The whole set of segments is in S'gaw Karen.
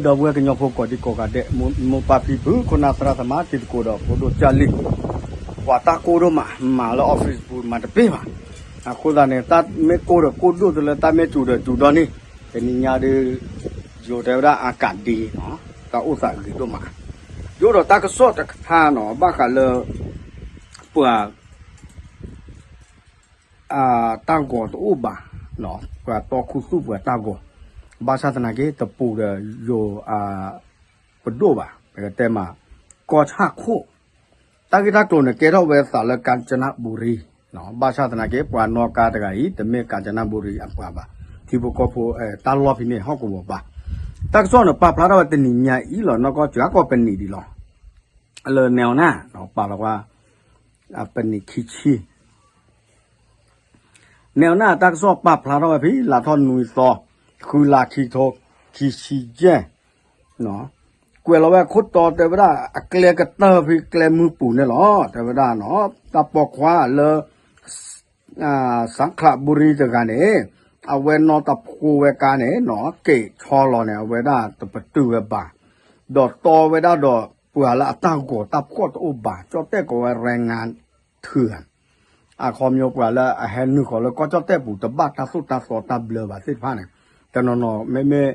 ဒီပုၢ်ဝဲၢ်ကညီဖိကိးဒံကိးဂၤဒဲး, မိၢ်ပၢ်ဖံဖု ခိၣ်နၢ်သရၣ်သမါ တံၤသကိးဒီးဖိဒိၣ်ကၢ်လံၢ်, ပှၤတၢ်ကိၢ်ဒိၣ်မး မၤလၢ office ပူၤမၤတပ့ၢ်ဘၣ်. အဃိသတးန့ၣ် တၢ်မ့ၢ်ကိၢ်ဒီးကိၢ်ဒိၣ်တလၢ တၢ်မ့ၢ်စူၤဒီးစူၤဒီးန့ၣ်, တနံၤညါဒုး ယိၤတဲဝဲဒၣ်အကးဒံနီၤ, တၢ်အိၣ်သးဂ့ၤဒိၣ်မး. ယအိၣ်ဒီးတၢ်ကစီၣ်တခါနီၤ, ဘၣ်ဃးလၢ ပှၤ တၢ်ဂီၤတအိၣ်ဘၣ်, ပှၤတီခူသူၣ်ပှၤတၢ်ဂီၤ, ဘၣ်ဆၣ်သနာ်က့ တပူၤဒီးယိၤ ပဒိၣ်ဘၣ်, ပကတဲမး ကီၢ်ဆၣ်ခိၣ်, တၢ်ဂ့ၢ်တၢ်ကျိၤန့ၣ် ကဲထီၣ်ဝဲသးလၢ ကၣ်စနဘူရံ, ဘၣ်ဆၣ်သနာ်က့ ပှၤနီၣ်ကါတဂၤအံၤ တမ့ၢ် ကၣ်စနဘူရံ အပှၤဘၣ်, ထံဖိကီၢ်ဖိ တၢ်လီၢ်ဖဲန့ၣ် ဟီၣ်ကဝီၤဘၣ်. တၢ်ကစီၣ်န့ၣ် ပာ်ဖျါထီၣ်ဝဲတနံၤညါအံၤလီၤ, နီၢ်ကီၢ်စှၤကီၢ်ပနံာ်ဒံးလီၤ. လၢနဲၣ်အီၣ်နၢ် ပာ်လီၤကွၢ် ပနံာ်ခံဆံ နဲၣ်အီၣ်နၢ် တၢ်ကစီၣ်ပာ်ဖျါထီၣ်ဝဲဖဲ လါထီၣ်နွံသီ ဃုလါ ခံကထိ ခံဆံယဲၢ်, ကွဲးလီၤဝဲခိၣ်တီတဲဝဲဒၣ် အကျဲကတၢၢ်ဖဲကျဲမုၢ်ပူၤန့ၣ်လီၤ. တဲဝဲဒၣ်နီၤ တၢ်ပိာ်ခွါလၢ စၣ်ခလးဘူရံတဂၤန့ၣ် အဝဲနီၣ်တၢ်ဖိဝဲကါန့ၣ်နီၤ က့ၤဆီလီၤန့ၣ် အဝဲဒၣ်တပတုာ်ဝဲဘၣ်, ဒီးတီဝဲဒၣ်ဒီးပှၤလၢအတၢ်ဂီၤတၢ်ဖှီၣ်တအိၣ်ဘၣ်, ကၠီၣ်တဲၣ်ကိးဝဲ แรงงานเถื่อน အခီပညီပှၤလၢအဟဲနုာ်ဃီၤလၢကီၢ်ကၠီၣ်တဲၣ်ပူၤ တဘၣ်တၢ်သိၣ်တၢ်သီတၢ်ဘျၢဘၣ်သ့ၣ်တဖၣ်န့ၣ်, တနီၤနီၤမ့မ့ၢ်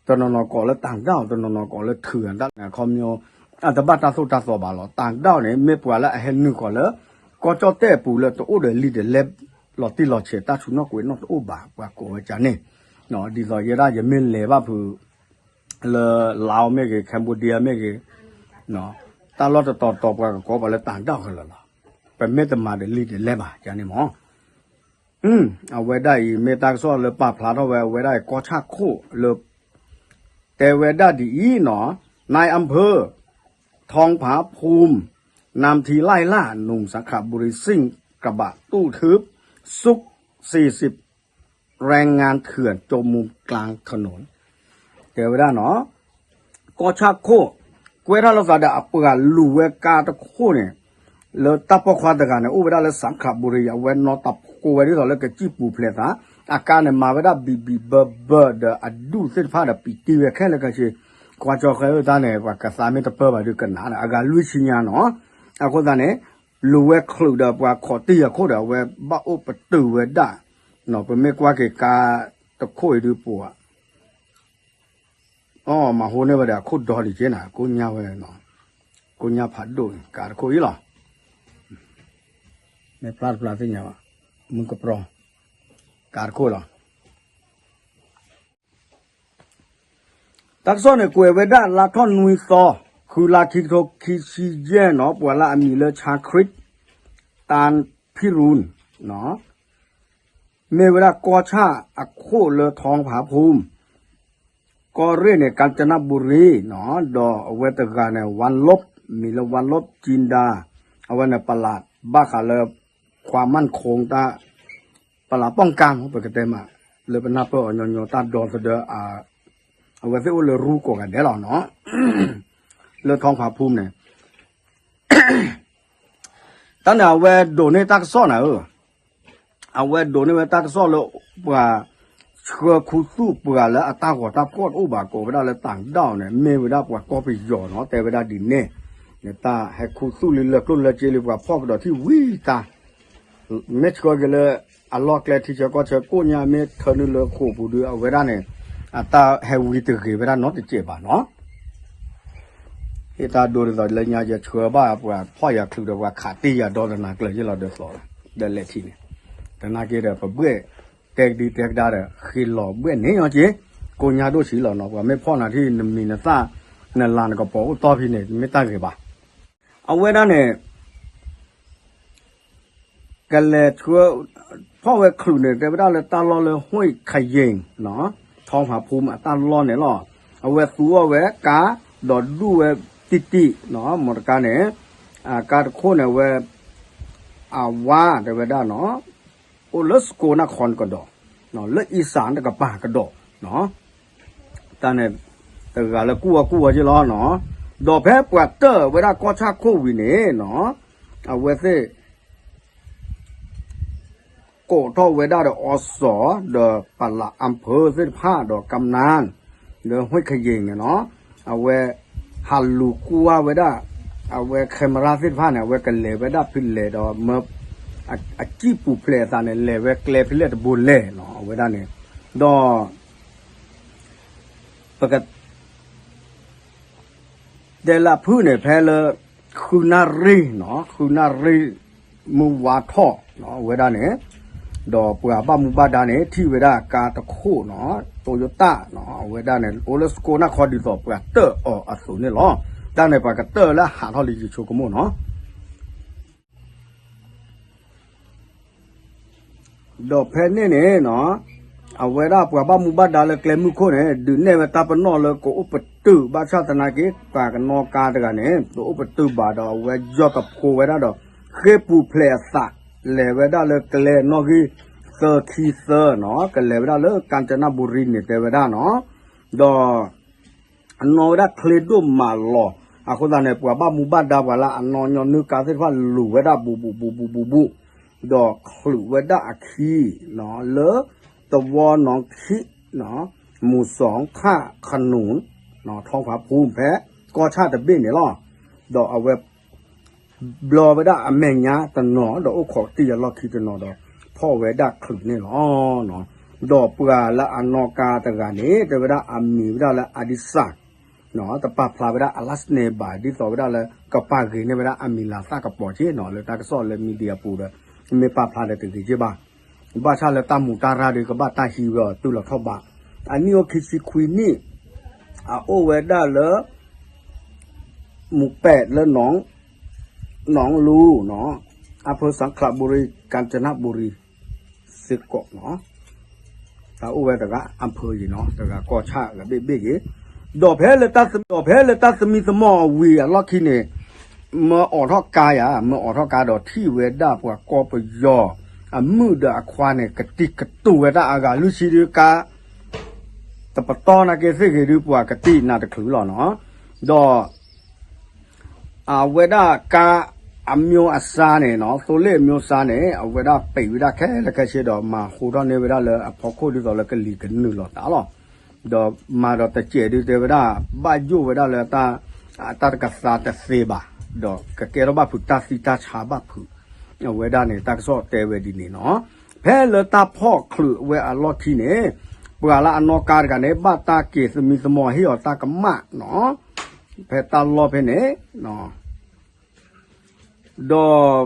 တနီၤနီၤကိးလၢ ต่างด้าว တနီၤနီၤကိးလၢ เถื่อน တၢ်န့ၣ် အခီပညီ အတဘၣ်တၢ်သိၣ်တၢ်သီဘၣ်လီၤ. ต่างด้าว န့ၣ် မ့ၢ်ပှၤလၢအဟဲနုာ်ဃီၤလၢ ကီၢ်ကၠီၣ်တဲၣ်အပူၤလၢတအိၣ်ဒီးလံာ်ဒိးလဲ လီၤတံၢ်လီၤဆဲး တၢ်ဆူးနီၣ်ကွဲးနီၣ်တအိၣ်ဘၣ် ပှၤကိးဝဲကန့ၣ်, ဒ်သိးယဲဒၣ်ယမ့ၢ်လဲၤဘၣ်ဖုး လၢ Laos မ့ၢ်ဂ့ၤ Cambodia မ့ၢ်ဂ့ၤ, တၢ်လီၢ်တတီၤတီၤပှၤကကိးပှၤလၢ ต่างด้าว ခဲလၢာ်လီၤ. ပမ့ၢ်တမၤဒီးလံာ်ဒိးလဲဘၣ် ကန့ၣ်မး အဝဲဒၣ်အံၤ မ့ၢ်တၢ်ကစီၣ်လၢပာ်ဖျါထီၣ်ဝဲ အဝဲဒၣ်အံၤ ကီၢ်ဆၣ်ခိၣ်လၢ တဲဝဲဒၣ်ဒ်အံၤနီၤ, นายอำเภอ ทองผาภูมิ นำทีมไล่ล่าหนุ่มสังขบุรีซิ่งกระบะตู้ทึบ ซุกสี่สิบ แรงงานเถื่อนจนมุมกลางถนน တဲဝဲဒၣ်နီၤ ကီၢ်ဆၣ်ခိၣ် ကွဲထီၣ်လိာ်သးဒီးအပှၤလူၤဝဲကါတခိၣ်န့ၣ် လၢတၢ်ပိာ်ခွါတဂၤန့ၣ် အိၣ်ဝဲဒၣ်လၢ စၣ်ခလးဘူရံ အဝဲနီၣ်တၢ်ဖိဝဲဒ်သိးလၢကစံၣ်ပူၤဖျဲးသး, အကါန့ၣ် မၤဝဲဒၣ်ဘံၣ်ဘံၣ်ဘၢဘၢဒီးအဒူၣ်သ့ၣ်တဖၣ်ဒီး ပံာ်တံၢ်ဝဲခဲလၢာ်ခဲဆ့, ကွၢ်ကၠီဃဲအုၣ်တၢ်န့ၣ် ပှၤကသးမ့ၢ်တပၢဘၣ်ဒုးကနၣ်ဒီး အဂၤလွံၢ်ဆံညါနီၤ, အဃိသတးန့ၣ် လူၤဝဲချုးဒီးပှၤခိးတံၢ်အခိၣ်ဒီး အဝဲဘၣ်အိၣ်ပတုာ်ဝဲဒၣ်, ပမ့ၢ်ကွၢ်က့ၤကါတခိၣ်အံၤဒုးပှၤ အီ မၤဟိန့ၢ်ဝဲဒီးအခိၣ်ဒီလံက့နၤ, ကိညါဝဲ, ကိညါဖးဒိၣ်န့ၣ် ကါတခိၣ်အံၤလီၤ. မ့ၢ်ဖျါတဖျါသ့ၣ်ညါဘၣ်, မုၢ်ကပြီၤ, ကါတခိၣ်လီၤ. တၢ်ကစီၣ်န့ၣ် ကွဲးဝဲဒၣ်လါထီၣ်နွံသီ, ဃုလါ ခံကထိခံဆံယဲၢ်နီၤ, ပှၤလၢအမံၤလၢ ชาคริต ตันพิรุณ မ့ၢ်ဝဲဒၣ်ကီၢ်ဆၣ်အခိၣ်လၢ ทองผาภูมิ ကီၢ်ရ့ၣ်န့ၣ် กาญจนบุรี နီၤ, ဒီးအဝဲတဂၤန့ၣ် วันลบ မံၤလၢ วันลบ จินดา, အဝဲန့ၣ် ปลัด ဘၣ်ဃးလၢ ความมั่นคง တၢ် ปลัดป้องกัน ပကတဲမး လၢပနၢ်ပၢၢ်အီၤညီညီ တၢ်ဒီသဒၢ အဝဲသ့ၣ်အိၣ်လၢရူကိးဂၤဒဲးလီၤနီၤ, လၢ ทองผาภูมิ န့ၣ် တၢ်န့ၣ် အဝဲဒိးန့ၢ်တၢ်ကစီၣ်နၤဧၢ, အဝဲဒိးန့ၢ်ဝဲတၢ်ကစီၣ်လၢ ပှၤဆှၢခူသူၣ်ပှၤလၢအတၢ်ဂီၤတၢ်ဖှီၣ်တအိၣ်ဘၣ် ကိးဝဲဒၣ်လၢ ต่างด้าว န့ၣ် မ့ၢ်ဝဲဒၣ်ပှၤကီၢ်ပယီၤနီၤ, တဲဝဲဒၣ်ဒ်န့ၣ်, နတၢ်ဟဲခူသူၣ်လံလၢကျိၣ်လၢစ့လံ ပှၤဖီၣ်ကဒီးထံၣ်ဝံၤတၢ် မ့ၢ်ဆှၢက့ၤလၢ အလီၢ်ကျဲထံဆၢကီၢ်ဆၢကိးညါ မ့ၢ်ထၢနုာ်လၢဃိာ်ပူၤဒီး အဝဲဒၣ်န့ၣ် အတၢ်ဟဲဝံတဂ့ၤဝဲဒၣ်နီတစဲးဘၣ်နီၤ. ဟ့ၣ်တၢ်ဒိဒ်သိးလၢညါယဆှၢဘၣ်ပှၤဖီၣ်ယၤချုးဒီးပှၤခးတ့ၢ်ယၤဒီသနာ်ကျၢၤယ့ၢ်လီၤဒီးသီလီၤ, ဒီးလဲၤထံၣ်န့ၣ်, သနာ်က့ဒီးပဘှဲၣ်တဲကဒံတဲကဒါဒီး ဃ့လီၤဘှဲၣ်န့ၣ်ညီက့, ကိးညါဒိၣ်ဆံးလီၤနီၤ, ပှၤမ့ၢ်ဖီၣ်နၤထံၣ်နမံၤနသၣ် နလၤနကပီၤအိၣ်တီၢ်ဖဲန့ၣ် မ့ၢ်တၢ်ဂ့ၤဘၣ်. အဝဲဒၣ်န့ၣ် ကလဲၤဆှၢ ဖီၣ်ဝဲချုးန့ၣ် တဲဝဲဒၣ်လၢတၢ်လီၢ်လၢ ห้วยขะเยง နီၤ, ทองผาภูมิ အတၢ်လီၢ်န့ၣ်လီၤ. အဝဲသူအီၣ်ဝဲကါ ဒီးဒူၣ်ဝဲတံၢ်တံၢ်နီၤ, မီတကါန့ၣ် ကါတခိၣ်န့ၣ်ဝဲ အဝါတဲဝဲဒၣ်နီၤ, အိၣ်လၢစကိးနၢ်ခီနကဒီး, လၢအံစၣ်နကပၤကဒီးနီၤ, တၢ်န့ၣ် တဂၤလၢကူၣ်ဝီကူၣ်ဝီက့လီၤနီၤ. ဒီးဖဲပှၤတၢၢ်ဝဲဒၣ်ကီၢ်ဆၣ်ခိၣ်ဝံၤန့ၣ်နီၤ, အဝဲသ့ၣ် ကိးထီၣ်ဝဲဒၣ်ဒီး อส. ဒီး ปลัดอำเภอ သ့ၣ်တဖၣ်ဒီး กำนัน လၢ ห้วยเขยง န့ၣ်နီၤ, အဝဲ ဟးလူၤကွၢ်ဝဲဒၣ် အဝဲ camera သ့ၣ်တဖၣ်န့ၣ် အဝဲကလဲၤဝဲဒၣ်ဖဲလဲၣ်ဒီး မၢ အစံၣ်ပူၤဖျဲးအသးန့ၣ် လဲၤဝဲကျဲဖဲလဲၣ်တဘိလဲၣ်နီၤ အဝဲဒၣ်န့ၣ်, ဒီး ပက တဲလၢအဖုၣ်န့ၣ် ဖဲလၢ ဃုနၣ်ရံၣ်နီၤ, ဃုနၣ်ရံၣ် မုၢ်ဝါထီၣ်နီၤ အဝဲဒၣ်န့ၣ်, ဒီးပှၤဘၣ်မူဘၣ်ဒါန့ၣ် ထံၣ်ဝဲဒၣ်ကါတခိၣ်နီၤ, Toyota နီၤ, အဝဲဒၣ်န့ၣ် အိၣ်လၢ Square နၢ်ခီ ဒ်သိးပှၤတၢၣ်အီၤအသိးန့ၣ်လီၤ. တၢ်န့ၣ်ပှၤကတၢၣ်လၢဟးထီၣ်လၢယဆိကမိၣ်နီၤ. ဒီးဖဲန့ၣ်န့ၣ်နီၤ, အဝဲဒၣ်ပှၤဘၣ်မူဘၣ်ဒါလၢကျဲမုၢ်ခိၣ်န့ၣ် ဒုးနဲၣ်ဝဲတၢ်ပနီၣ်လၢကအိၣ်ပတုာ် ဘၣ်ဆၣ်သနာ်က့ ပှၤကနီၣ်ကါတဂၤန့ၣ် တအိၣ်ပတုာ်ဘၣ်ဒီး အဝဲယီၢ်တဖိဝဲဒၣ်ဒီး ဃ့ၢ်ပူၤဖျဲးအသး လဲၤဝဲဒၣ်လၢကျဲနီၣ်ဂံၢ်သၢခံသၢနီၤ, ကလဲၤဝဲဒၣ်လၢ ကၣ်စနၣ်ဘူရံန့ၣ် တဲဝဲဒၣ်နီၤ, ဒီး အနီၣ်ဝဲဒၣ်ချ့ဒိၣ်မးလီၤ. အဃိသတးန့ၣ် ပှၤဘၣ်မူဘၣ်ဒါပှၤလၢအနီၣ်ညီနုၢ်ကါသ့ၣ်တဖၣ်လူၤဝဲဒၣ်ဘူးဘူးဘူးဘူးဘူးဘူး, ဒီးချုးဝဲဒၣ်အခံ လၢ သဝီနီၣ်ခံ မူၤစီၤခၣ်ခနူၣ် ထီၣ်ဖးဖူဖဲ ကီၢ်ဆၣ်တဘ့ၣ်န့ၣ်လီၤ. ဒီးအဝဲ ဘျီဝဲဒၣ်အမဲာ်ညါတနီၤ ဒီးအိၣ်ခိးတံၢ်အလီၢ်ခံတနီၤဒီး ဖီၣ်ဝဲဒၣ်ချုးန့ၣ်လီၤ. ဒီးပှၤလၢအနီၣ်ကါတဂၤန့ၣ် တဲဝဲဒၣ်အမံၤဝဲဒၣ်လၢ အဒံစၣ် တပာ်ဖျါဝဲဒၣ်အ last name ဘၣ် ဒ်သိးဝဲဒၣ်လၢ ကပာ်ဂ့ၤန့ၢ်ဝဲဒၣ်အမံၤလၤသၣ်ကပီၤက့နီၤ လၢတၢ်ကစီၣ်လၢ media ပူၤဒီး မ့ၢ်ပာ်ဖျါဒီးတဂ့ၤက့ဘၣ်. ဘၣ်ဆၣ်လၢတၢ်မူးတၢ်ရၢ်ဒီး ကဘၣ်တၢ်ဟံးဝဲအီၤတုၤလီၤထီၣ်ဘး. အနံၣ်အိၣ်ခံဆံခွံနံၣ် အအိၣ်ဝဲဒၣ်လၢ မူးပဲးလၢ နီၣ်လူနီၤ အဖၢစၣ်ခလးဘူရံ ကၣ်စနၣ်ဘူရံ စ့ၢ်ကီးနီၤ. တၢ်အိၣ်ဝဲတဂၤအဖၢယံၤနီၤ တဂၤကီၢ်ဆၣ်ဂၤဘ့ၣ်ဘ့ၣ်ယံၤ, ဒီးဖဲလၢတၢ်သမံသမိးအဝံၤအလီၢ်ခံန့ၣ် မၢအိးထီၣ်ကါယၤ မၢအိးထီၣ်ကါဒီးထံၣ်ဝဲဒၣ်ပှၤကီၢ်ပယီၤ အမုၣ်ဒီးအခွါန့ၣ် ကတံာ်ကတူာ်ဝဲဒၣ်အဂၤလွံၢ်ဆံဒုကါ တပတီၢ်နာ်က့သ့ၣ်ဂ့ၤဒုပှၤကတံာ်နၤတချုးလီၤနီၤ. ဒီး အဝဲဒၣ်ကါအမျိုးအစားန့ၣ်နီၤ သိလ့ၣ်အမျိုးအစားန့ၣ် အဝဲဒၣ်ပံာ်ဝဲဒၣ်ခဲလၢာ်ခဲဆ့ဒီး မၤဟူထီၣ်န့ၢ်ဝဲဒၣ်လၢအဖီခိၣ်ဒ်သိးလၢကလံၤကနုာ်လီၤသးလီၤ. ဒီးမၤဒီးတစဲးဒုတဲဝဲဒၣ် ဘၣ်ယိၣ်ဝဲဒၣ်လၢ တၢ်တကသါတသ့ဘၣ်, ဒီးကကဲထီၣ်ဘၣ်ဖုးတၢ်သံတၢ်ဆါဘၣ်ဖုး, အဝဲဒၣ်န့ၣ် တၢ်ကစီၣ်တဲဝဲဒ်န့ၣ်နီၤ. ဖဲလၢတၢ်ဖီၣ်ချုးဝဲအလီၢ်ခံန့ၣ် ပှၤလၢအနီၣ်ကါတဂၤန့ၣ် ဘၣ်တၢ်က့ၤသမံသမိးဟ့ၣ်အီၤတၢ်ကမၣ်နီၤ, ဖဲတၢ်လီၢ်ဖဲန့ၣ် ဒီး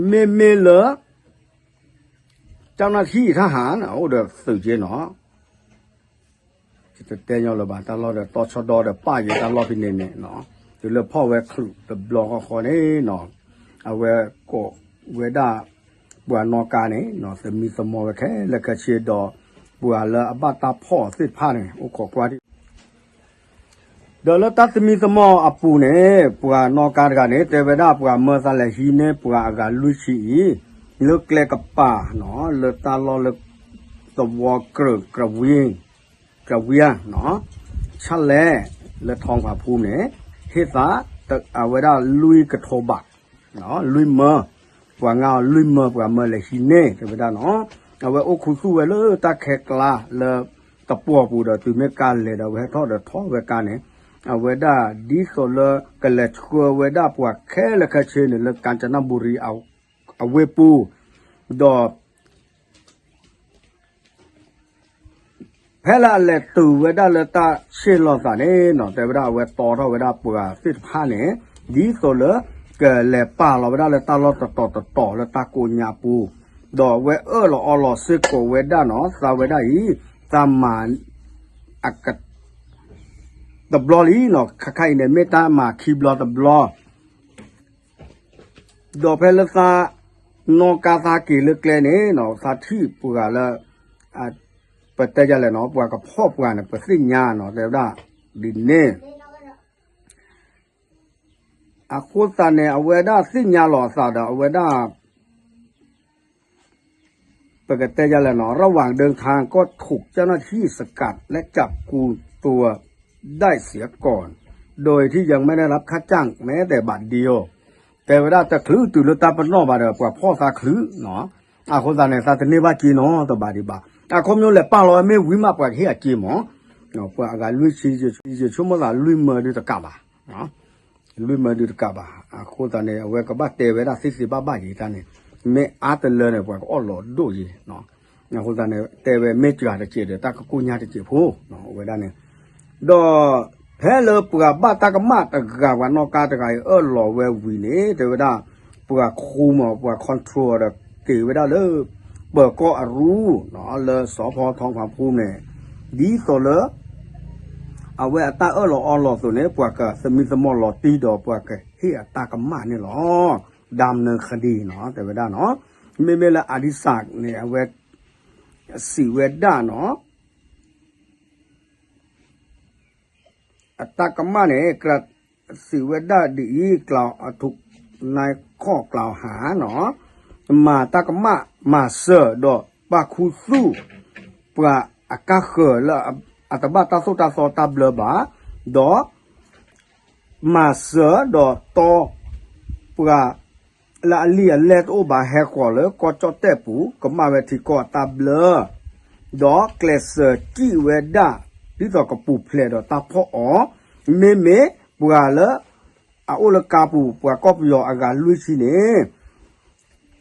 မ့မ့ၢ်လၢ เจ้าหน้าที่ทหาร အိၣ်ဒီးသုးက့နီၤ, ယတတဲညီလၢၤဘၣ် တၢ်လီၢ်ဒီးတီဆၢဒီဒီးပၣ်ယဲတၢ်လီၢ်ဖဲန့ၣ်န့ၣ်, တုၤလၢဖီၣ်ဝဲချုးတဘျီဃီဃီန့ၣ်နီၤ, အဝဲကိးဝဲဒၣ် ပှၤနီၣ်ကါန့ၣ် သမံသမိးဝဲခဲလၢာ်ခဲဆ့ဒီး ပှၤလၢအဘၣ်တၢ်ဖီၣ်အီၤသ့ၣ်တဖၣ်န့ၣ် အိၣ်ခိးကွၢ် ဒီးလၢတၢ်သမံသမိးအပူၤန့ၣ် ပှၤနီၣ်ကါတဂၤန့ၣ် တဲဝဲဒၣ်ပှၤမၢသးလဲၤဟံးန့ၢ်ပှၤအဂၤလွံၢ်ဆံအံၤ လၢကျဲကပၤနီၤ လၢတၢ်လီၢ်လၢ သဝီကြၢး ကြၢးဝံၤ ဆၣ်လဲၣ် လၢထီၣ်ဖးဖူန့ၣ် ဟ့ၣ်သး အဝဲဒၣ်လွံၢ်ကထိဘး လွံၢ်မၢ ပှၤငါအီၤလွံၢ်မၢ ပှၤမၢလဲၤဟံးန့ၢ် တဲဝဲဒၣ်နီၤ, အဝဲအိၣ်ခူသူၣ်ဝဲလၢတၢ်ခဲကျါလၢ တပှီၤပူၤဒီးတုၤမ့ၢ်ကါလဲၤဒီးအဝဲဟဲထီၣ်ဒီးထီၣ်ဝဲကါန့ၣ်, အဝဲဒၣ်ဒ်သိးလၢကလဲၤဆှၢဝဲဒၣ်ပှၤခဲလၢာ်ခဲဆ့န့ၣ် လၢကၣ်စနၣ်ဘူရံ အဝ့ၢ်ပူၤ, ဒီး ဖဲလၢအလဲၤတုၤဝဲဒၣ်လၢတၢ်ဆ့ၣ်လီၤသးန့ၣ်နီၤ တဲဝဲဒၣ်အဝဲတီထီၣ်ဝဲဒၣ်ပှၤသ့ၣ်တဖၣ်န့ၣ် ဒ်သိးလၢ ကလဲၤပာ်လီၤဝဲဒၣ်လၢတၢ်လီၢ်တတီၤတတီၤလၢတၢ်ကိးညါပူၤ, ဒီးအဝဲအၢၣ်လီၤအီလီၤစ့ၢ်ကီးဝဲဒၣ်နီၤ သးဝဲဒၣ်အံၤ တၢ်မၤ အက တဘျီလံနီၤ ခါခါအံၤန့ၣ် မ့ၢ်တၢ်မၤခံဘျီတဘျီ ဒီးဖဲလၢသး နီၣ်ကါသးက့ၤလၢကျဲန့ၣ်နီၤ သးထံၣ်ပှၤလၢ ပတဲယလဲၣ်နီၤ ပှၤကဖီၣ်ပှၤန့ၣ် ပသ့ၣ်ညါနီၤ တဲဝဲဒၣ် ဒ်န့ၣ် အဃိသတးန့ၣ် အဝဲဒၣ်သ့ၣ်ညါလီၤအသးဒီး အဝဲဒၣ် ပကတဲယလဲၣ်နီၤ ระหว่างเดินทางก็ถูกเจ้าหน้าที่สกัดและจับกุมตัวได้เสียก่อน โดยที่ยังไม่ได้รับค่าจ้างแม้แต่บาทเดียว တဲဝဲဒၣ်တချုးတုၤလၢတၢ်ပနီၣ်ဘၣ်ဒီး ပှၤဖီၣ်သးချုးနီၤ အဃိသတးန့ၣ် သးတန့ၢ်ဘၣ်က့နီတဘးဒံးဘၣ် အခီပညီလဲၤပာ်လီၤဝဲမ့ၢ်ဝံၤမး ပှၤကဟ့ၣ်အစ့မး, ပှၤအဂၤလွံၢ်ဆံ ယဆိကမိၣ်သးလွံၢ်မၢဒုးတကးဘၣ်, လွံၢ်မၢဒုးတကးဘၣ်. အဃိသတးန့ၣ် အဝဲကဘၣ်တဲဝဲဒၣ်သ့သ့ဘၣ်ဘၣ်ယံၤတၢ်န့ၣ်, မ့ၢ်အါတလၢန့ၣ် ပှၤကအီၣ်လီၤဒိၣ်ယံၤ. အဃိသတးန့ၣ် တဲဝဲမ့ၢ်စှၤတစဲးဒီး တၢ်ကကိၢ်ညါတစဲးဖိ, အဝဲဒၣ်န့ၣ် ဒီး ဖဲလၢပှၤဘၣ်တၢ်ကမၣ်တဂၤ ပှၤနီၣ်ကါတဂၤအံၤ အၢၣ်လီၤဝဲဝံၤန့ၣ် တဲဝဲဒၣ် ပှၤဃူမး ပှၤ control ဒီးက့ၤဝဲဒၣ်လၢ ပၢၤကီၢ်အရူ လၢစီၤဖီထီဖးဖူန့ၣ် ဒ်သိးလၢ အဝဲအတၢ်အၢၣ်လီၤအီလီၤအသိးန့ၣ် ပှၤကသမံသမိးလီၤတံၢ်ဒီးပှၤကဟ့ၣ်အတၢ်ကမၣ်န့ၣ်လီၤ. ဒၣ်မနုၤဃဒံနီၤ တဲဝဲဒၣ်နီၤ. မ့မ့ၢ်လၢအဒံစၢ်န့ၣ် အဝဲ စံးဝဲဒၣ်နီၤ အတၢ်ကမၣ်န့ၣ် စံးဝဲဒၣ်ဒ်အံၤ အထုးနၢ်ခီၣ်ကျးဟါနီၤ မၤတၢ်ကမၣ် မၤစၢၤဒီးပာ်ခူသူၣ် ပှၤအကါဃၢၤလၢအတဘၣ်တၢ်သိၣ်တၢ်သီတၢ်ဘျၢဘၣ်, ဒီး မၤစၢၤဒီးတီ ပှၤ လၢအလံာ်အလဲၢ်တအိၣ်ဘၣ် ဟဲဃီၤလၢကီၢ်ကၠီၣ်တဲၣ်ပူၤ ကမၣ်ဝဲထံကီၢ်အတၢ်ဘျၢ, ဒီးကျဲးစၢးစံၣ်ဝဲဒၣ် ဒ်သိးကပူၤဖျဲးဒီးတၢ်ဖီၣ်အီၤ, မ့မ့ၢ်ပှၤလၢ အအိၣ်လၢကါပူၤ ပှၤကီၢ်ပယီၤအဂၤလွံၢ်ဆံန့ၣ်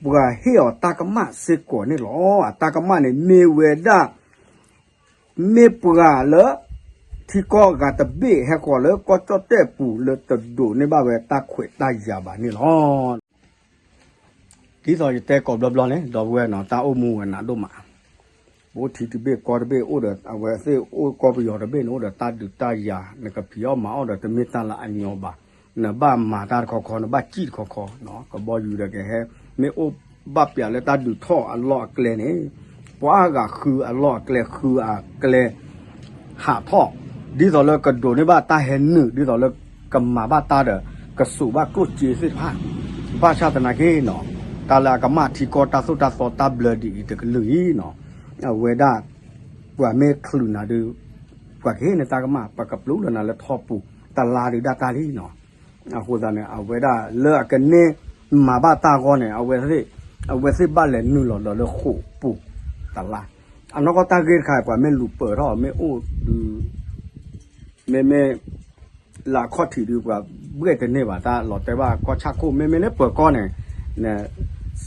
ပှၤဟ့ၣ်အီၤတၢ်ကမၣ်စ့ၢ်ကီးန့ၣ်လီၤ. အတၢ်ကမၣ်န့ၣ် မ့ၢ်ဝဲဒၣ် မ့ၢ်ပှၤလၢ ထံကီၢ်ဂၤတဘ့ၣ်ဟဲဃီၤလၢကီၢ်ကၠီၣ်တဲၣ်ပူၤလၢတဒိးန့ၢ်ဘၣ်ဝဲတၢ်ခွဲးတၢ်ယာ်ဘၣ်န့ၣ်လီၤ. ဒ်သိးယတဲကိးဘျီဘျီန့ၣ် ဒီပုၢ်ဝဲၢ်နီၤ တၢ်အိၣ်မူဝဲနးဒိၣ်မး, ပအိၣ်ထံတဘ့ၣ်ကီၢ်တဘ့ၣ်အိၣ်ဒီး အဝဲသ့ၣ်အိၣ်ကီၢ်ပယီၤတဘ့ၣ်န့ၣ် အိၣ်ဒီးတၢ်ဒုးတၢ်ယၤ နကဖံးအီၣ်မၤအီၣ်ဒီးတမ့ၢ်တၢ်လၢအညီဘၣ်, နဘၣ်မၤတၢ်တခီခီ နဘၣ်စံၣ်တခီခီ, ကဘီယူၤဒီးကဟဲ မ့ၢ်အိၣ်ဘၣ်ပျးလၢတၢ်ဒုးထီၣ်အလီၢ်အကျဲန့ၣ် ပှၤအါဂၤဃုအလီၢ်အကျဲ ဃုအကျဲ ဟးထီၣ်, ဒ်သိးလၢကဒိးန့ၢ်ဘၣ်တၢ်ဟဲနုာ် ဒ်သိးလၢကမၤဘၣ်တၢ်ဒီး ကစိာ်ဘၣ်ကျိၣ်စ့သ့ၣ်တဖၣ်, ဘၣ်ဆၣ်သနာ်က့နီၤ တၢ်လၢအကမၣ်ထံကီၢ်တၢ်သိၣ်တၢ်သီတၢ်ဘျၢဒ်အံၤတကလုာ်အံၤနီၤ အဝဲဒၣ် ပှၤမ့ၢ်ချုးနၤဒုး ပှၤကဟ့ၣ်နတၢ်ကမၣ် ပှၤကပျိလၢနၤလၢထီပူၤ တလါဒုးဒၣ်တၢ်လံနီၤ. အဃိသတးန့ၣ် အဝဲဒၣ်လၢအကန့ၢ်မၤဘၣ်တၢ်အဂီၢ်န့ၣ် အဝဲသ့ၣ် အဝဲသ့ၣ်ဘၣ်လဲၤနုာ်လီၤဒီးလၢဃိာ်ပူၤတလါ, အနီၢ်ကီၢ်တၢ်ဂ့ၢ်တခါ ပှၤမ့ၢ်လူၤပၢၤထီၣ် မ့ၢ်အိၣ်ဒုး မ့မ့ၢ် လၢအခီၣ်ထံးဒုး ပှၤဘှဲၣ်တန့ၢ်ဘၣ် တၢ်လီၤတဲာ်ဘၣ်ကီၢ်ဆၣ်ခိၣ် မ့မ့ၢ်လၢပၢၤကီၢ်န့ၣ် န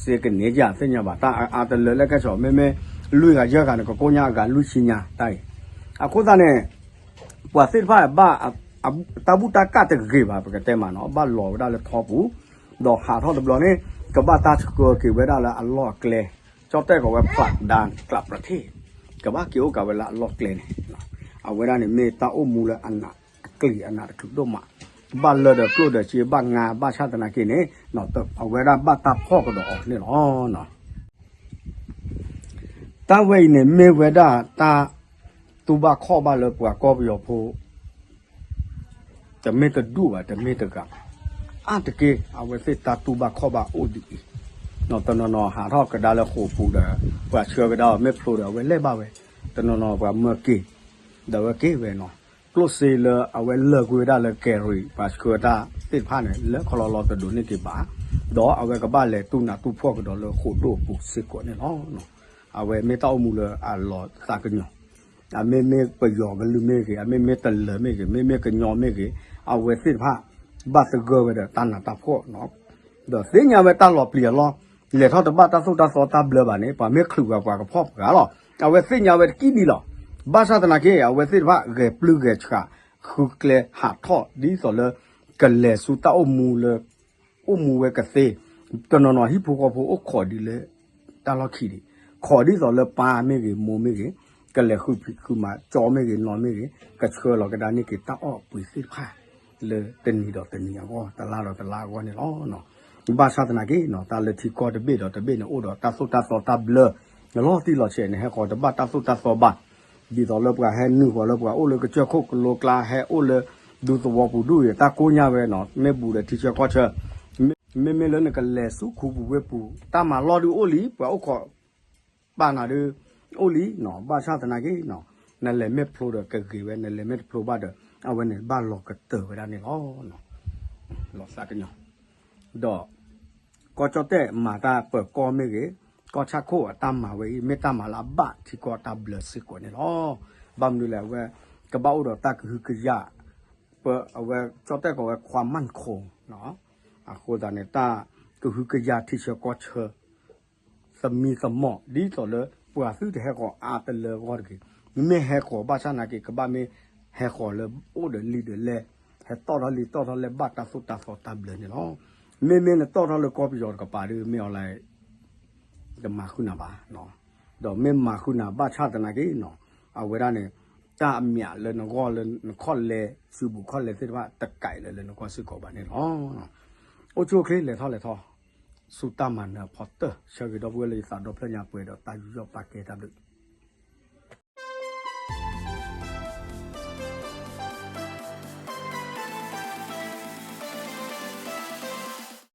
စ့ကန့ၢ်ယၤသ့ၣ်ညါဘၣ် တၢ်အါတလၢလၢကဲဆီၣ် မ့မ့ၢ်လွံၢ်ဂၤယဲၢ်ဂၤန့ၣ် ကကိၢ်ညါအဂၤလွံၢ်ဆံညါတၢ်အံၤ, အဃိသတးန့ၣ် ပှၤသ့ၣ်တဖၣ်ဘၣ် တၢ်ဘူၣ်တၢ်ကၣ်တဂ့ၤဘၣ် ပကတဲမးနီၤ ဘၣ်လီၤဝဲဒၣ်လၢထီပူၤ, ဒီးဟးထီၣ်တဘျီန့ၣ် ကဘၣ်တၢ်ဆှၢက့ၤဝဲဒၣ်လၢအလီၢ်အကျဲ, ကၠီၣ်တဲၣ်ကိးဝဲ ဖျးဒါကျးပြထ့ၣ် ကဘၣ်က့ၤအိၣ်ကးဝဲလၢအလီၢ်ကျဲန့ၣ်, အဝဲဒၣ်န့ၣ်မ့ၢ်တၢ်အိၣ်မူလၢအနး အကျံၤအနးတချုးဒိၣ်မး, ဘၣ်လၢဒီးကျိၣ်ဒီးစ့ဘၣ်ငါ ဘၣ်ဆၣ်သနာ်က့န့ၣ် အဝဲဒၣ်ဘၣ်တၢ်ဖီၣ်ကဒီးအီၤန့ၣ်လီၤ. တၢ်ဝဲအံၤန့ၣ် မ့ၢ်ဝဲဒၣ်တၢ်တူၢ်ဘၣ်ခီၣ်ဘၣ်လၢပှၤကီၢ်ပယီၤဖိ တမ့ၢ်တဒူၣ်ဘၣ် တမ့ၢ်တဂၤဘၣ်, အါတက့ၢ် အဝဲသ့ၣ်တၢ်တူၢ်ဘၣ်ခီၣ်ဘၣ်အိၣ်ဒ်အံၤ, တနီၤနီၤဟးထီၣ်ကဒါလၢဃိာ်ပူၤဒီး ပှၤဆှၢကဒါအီၤ မ့ၢ်ဖျိဒီး အဝဲလဲၤဘၣ်ဝဲ, တနီၤနီၤပှၤမၢက့ၤ ဒီးအဝဲက့ၤဝဲနီၤ, ကျိၣ်စ့လၢအဝဲလၢာ်ကွံာ်ဝဲဒၣ်လၢကဲၤရံၤ ပှၤဆှၢတၢ်သ့ၣ်တဖၣ်န့ၣ် လၢခီလီၤလီၤတဒိးန့ၢ်က့ၤဘၣ်, ဒီးအဝဲကဘၣ်လဲၤတူၢ်နးတူၢ်ဖှီၣ်ကဒီးလၢဃိာ်ဒိၣ်အပူၤစ့ၢ်ကီးန့ၣ်လီၤ. အဝဲမ့ၢ်တၢ်အိၣ်မူလၢအလီၤသးကညီၤ အမ့မ့ၢ်ပယီၤကလုာ်မ့ၢ်ဂ့ၤ, အမ့မ့ၢ်တလၢၤမ့ၢ်ဂ့ၤ, မ့မ့ၢ်ကညီမ့ၢ်ဂ့ၤ, အဝဲသ့ၣ်တဖၣ် ဘၣ်သဂၢၢ်ဝဲဒီးတၢ်နးတၢ်ဖှီၣ်နီၤ, ဒီးသ့ၣ်ညါဝဲတၢ်လီၤပျံၤအလီၢ်, လဲၤထီၣ်တဘၣ်တၢ်သိၣ်တၢ်သီတၢ်ဘျၢဘၣ်န့ၣ် ပှၤမ့ၢ်ချုးပှၤ ပှၤကဖီၣ်ပှၤလီၤ. အဝဲသ့ၣ်ညါဝဲတကံၢ်ဒံးလီၤ. ဘၣ်ဆၣ်သနာ်က့ အဝဲသ့ၣ်တဖၣ်ဂဲၤပျုၢ်ဂဲၤဆှး ဃုကျဲဟးထီၣ်ဒ်သိးလၢ ကလဲၤဆူတၢ်အိၣ်မူလၢ အိၣ်မူဝဲကသ့, တနီၤနီၤဟံၣ်ဖိဃီဖိအိၣ်ခိးဒ်လၢ တၢ်လီၢ်ခံဒံး, ခိးဒ်သိးလၢပၢ်မ့ၢ်ဂ့ၤ မိၢ်မ့ၢ်ဂ့ၤ, ကလဲၤဃုဖံးဃုမၤ ကၠီမ့ၢ်ဂ့ၤ နီၢ်မ့ၢ်ဂ့ၤ, ကဆှၢလီၤကဒါန့ၢ်က့ၤတၢ်အီၣ်အပှ့ၤသ့ၣ်တဖၣ် လၢတနံၤဒီးတနံၤအဂီၢ် တလါဒီးတလါအဂီၢ်န့ၣ်လီၤ. ဘၣ်ဆၣ်သနာ်က့ တၢ်လၢထံကီၢ်တဘ့ၣ်ဒီးတဘ့ၣ်န့ၣ် အိၣ်ဒီးတၢ်သိၣ်တၢ်သီတၢ်ဘျၢ လီၤတံၢ်လီၤဆဲးန့ၣ် ဟဲဃီၤတဘၣ်တၢ်သိၣ်တၢ်သီဘၣ် ဒ်သိးလၢပှၤဟဲနုာ်ဃီၤလၢပှၤအိၣ်လၢကစၢၢ်ခိၣ်ကလိကျါ ဟဲအိၣ်လၢဒူသဝီပူၤဒူၣ်အံၤ တၢ်ကိၢ်ညါဝဲနီၤ မ့ၢ်ဘူးဒီးထံဆၢကီၢ်ဆၢ, မ့မ့ၢ်လၢနကလဲၤဆူခူပူၤဝ့ၢ်ပူၤ တၢ်မၤလီၢ်ဒုးအိၣ်လံ ပှၤအိၣ်ခိး ပာ်နၤဒုး အိၣ်လံနီၤ ဘၣ်ဆၣ်သနာ်က့နီၤ နလဲၤမ့ၢ်ဖျိဒီးကဂ့ၤဝဲ နလဲၤမ့ၢ်တဖျိဘၣ်ဒီး အဝဲန့ၣ်ဘၣ်လီၤကတၢၢ်ဝဲဒၣ်န့ၣ်လီၤ. လီၤသးကညီၤ ဒီး ကီၢ်ကၠီၣ်တဲၣ်မၤတၢ်ပၢၤကီၢ်မ့ၢ်ဂ့ၤ, ကီၢ်ဆၣ်ခိၣ်အတၢ်မၤဝဲအံၤ မ့ၢ်တၢ်မၤလၢအဘၣ်ထံကီၢ်တၢ်ဘျၢစ့ၢ်ကီးန့ၣ်လီၤ. ဘၣ်မနုၤလဲၣ် အဝဲကဘၣ်အိၣ်ဒီးတၢ်ကဟုကယာ် ပအဝဲကၠီၣ်တဲၣ်ကိးဝဲ ความมั่นคง အဃိသတးန့ၣ် တၢ်ကဟုကယာ်ထံဆၢကီၢ်ဆၢ သမံသမိး ဒ်သိးလၢပှၤသုတဟဲဃီၤအါတလၢအဂီၢ်တဂ့ၤ. မ့ၢ်ဟဲဃီၤဘၣ်ဆၣ်နာ်က့ ကဘၣ်မ့ၢ်ဟဲဃီၤလၢအိၣ်ဒီးလံာ်ဒီးလဲၢ် ဟဲတီၣ်ထီၣ်လံာ်တီၣ်ထီၣ်လဲၢ် ဘၣ်တၢ်သိၣ်တၢ်သီတၢ်ဘျၢန့ၣ်လီၤ. မ့မ့ၢ်နတီၣ်ထီၣ်လၢကီၢ်ပယီၤတကပၤဒီး မ့ၢ်အီၤလၢ တမၤဃုာ်နၤဘၣ်, ဒီးမ့ၢ်မၤဃုာ်နၤဘၣ်ဆၣ်သနာ်က့နီၤ အဝဲဒၣ်န့ၣ် တၢ်အမျးလၢနဂီၢ်လၢနခီၣ်လဲ စုဘူးခီၣ်လဲသ့ၣ်တဖၣ် တကးအံၤလၢလၢနဂီၢ်စ့ၢ်ကီးဘၣ်န့ၣ်လီၤ. အိၣ်ဆူၣ်အိၣ်ချ့ လဲၤထီၣ်လဲၤထီၣ် ဆူတၢ်မၤနၢၤအဖီတၢၢ် ဆၢဂ့ၤဒီပုၢ်ဝဲၢ်လၢယသးဒီဖျၢၣ်ညါပှဲၤဒီးတၢ်ယူးယီၣ်ပာ်ကဲတၢ်ဘျုး